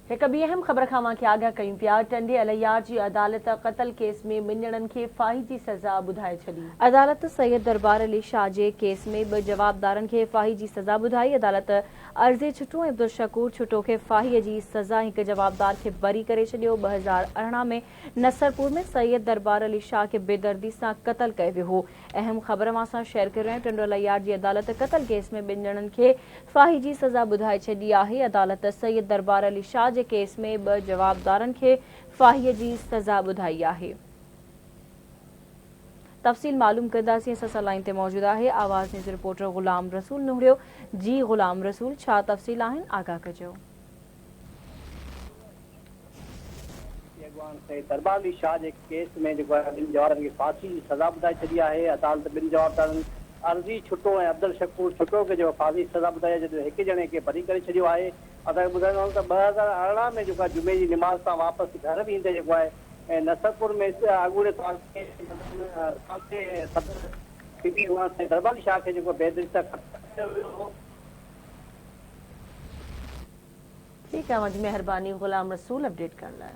هڪ ٻي اهم خبر کان اوهان کي آگاهه ڪيون پيا، ٽنڊي الهيار جي عدالت قتل ڪيس ۾ ٻن ڄڻن کي ڦاهي جي سزا ٻڌائي ڇڏي. عدالت سيد دربار علي شاهه جي ڪيس ۾ ٻه جوابدارن کي ڦاهي جي سزا ٻڌائي، عدالت عرضي ڇٽو ۽ عبدالشڪور ڇٽو کي ڦاهي جي سزا ۽ هڪ جوابدار کي بري ڪري ڇڏيو، 2018 ۾ نصرپور ۾ سيد دربار علي شاهه کي بيدردي سان قتل ڪيو ويو هو. اهم خبر اوهان سان شيئر ڪري رهيا آهيون ٽنڊو الهيار جي عدالت قتل ڪيس ۾ ٻن ڄڻن کي ڦاهي جي سزا ٻڌائي ڇڏي آهي، عدالت سيد دربار علي شاهه جي ڪيس ۾ ٻه جوابدارن کي ڦاهي جي سزا ٻڌائي آهي. تفصيل معلوم ڪنداسين اسان سان لائين تي موجود آهي آواز نيوز رپورٽر غلام رسول نهڙيو جي غلام رسول ڇا تفصيل آهن آگاهه ڪجو. جي اڳواڻ سيد دربار علي شاهه جي ڪيس ۾ جيڪو آهي ٻن جوابدارن کي ڦاسي جي سزا ٻڌائي ڇڏي آهي، عدالت ٻن جوابدارن عرضي ڇٽو ۽ عبدالشڪور ڇٽو کي جيڪو ڦاسي جي سزا ٻڌائي آهي جڏهن ته هڪ ڄڻي کي بري ڪري ڇڏيو آهي. اسان کي ٻڌائيندو هلون ته 2018 ۾ جيڪو آهي جمعي جي نماز تان واپس گهر ويندي جيڪو آهي نصرپور ۾ اڳوڻي تعلقي صدر پي پي اڳواڻ سيد دربار علي شاهه کي جيڪو بيدردي سان قتل ڪيو ويو هو. ٺيڪ آهي اوهان جي مهرباني غلام رسول اپڊيٽ ڪرڻ لاء.